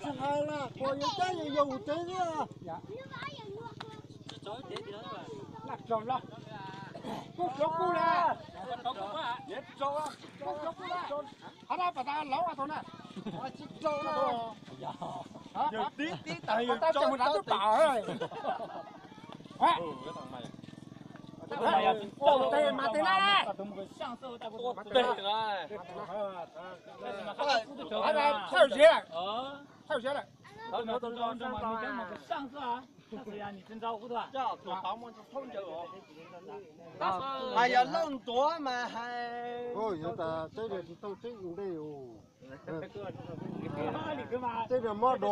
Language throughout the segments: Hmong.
Tsis hais lawm, kuv yuav cab yus yus tsev thiab. Kuj tsuav kuj le. Kuj tsuav kuj le. Qhov no pas tas laub tau na. Tsis tau na. Yog tib tib tas yog tau mus nram tub tam. Tus tes mas tes na. Thawj ziav lawm. Thawj ziav lawm. Mas yog lawj ntuav mas hais. Yog tas teb tsis tau teb ntej. Teb mob do.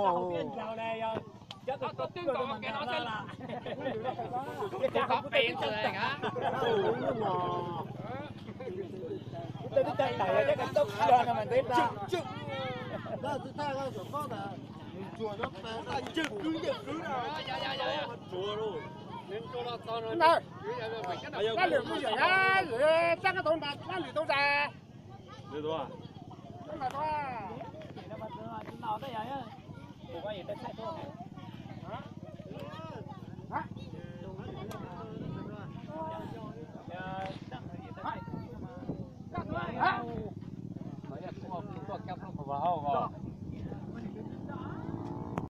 Laj lwm kuj yam, txaj koj tau nrad, laj lwm tau nrad.